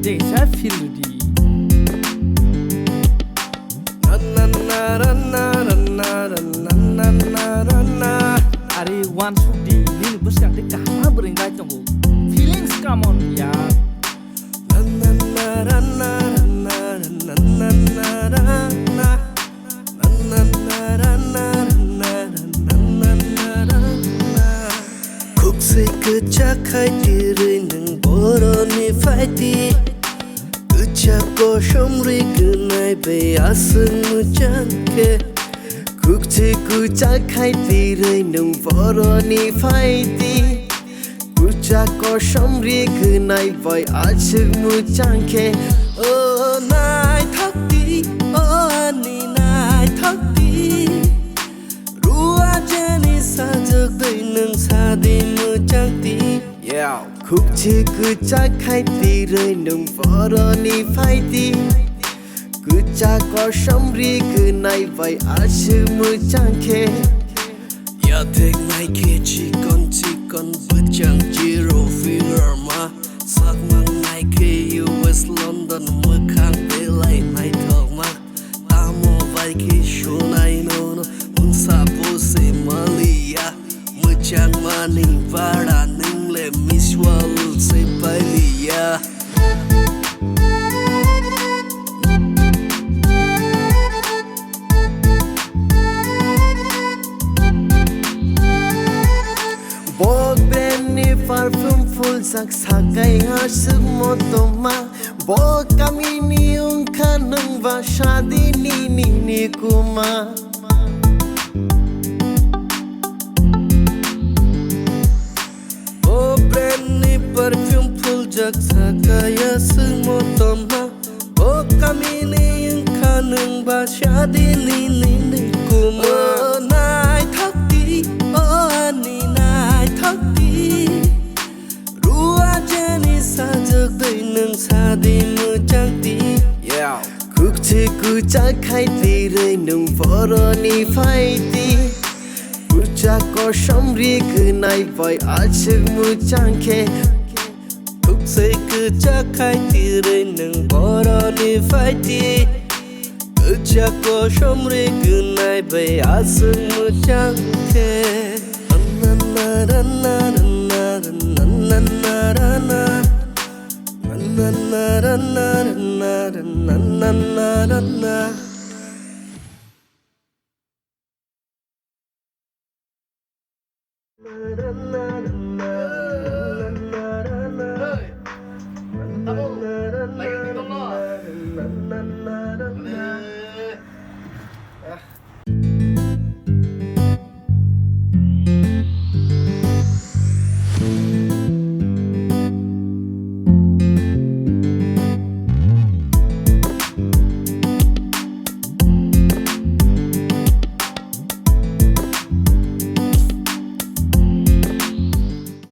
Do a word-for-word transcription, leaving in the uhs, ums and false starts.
Teksa feel rwdi. Ari uansukdi, nini bwskang tei kaham bwrwi bai tongo. Feelings come on, yaar. Khukse kwchak khai tirwi nwng boroni phaidi. Kwchak kosom ri gwnai bai aswk mwchang khe. Khukse kwchak khai tirwi nwng boroni phaidi. Kwchak kosom ri gwnai bai aswk mwchang khe. O naithok di, o ani naithok di. Rua jani sajwk dwi nwng sadi mwchang di. Yeah. Khukse kwchak khai tirwi nwng boroni phaidi. Kwchak kosom ri gwnai bai aswk mwchang khe. Yathek nai khe chikon chikon bwchang zero figure ma. Sakmang nai khe U S London mwkhang belai naithokma. Tamo bai khe sunai nono mungsa bo se maliya. Mwchangmani bara nwng le Miss World se pailiya. Bok brand ni perfume phuljak sakai aswk motoma. Bok kamini wngkha nwng ba sadi nini kuma. Bo brand ni perfume phuljak sakai aswk motoma. Bo kamini wngkha nwng ba sadi nini kuma. O naithok di, o ani naithok di. Rua jani sajwk dwi nwng sadi mwchang di. Yeah. Khukse kwchak khai tirwi nwng boroni phaidi. Kwchak kosom ri gwnai bai aswk mwchang khe. Khukse kwchak khai tirwi nwng boroni phaidi. Kwchak kosom ri gwnai bai aswk mwchang khe.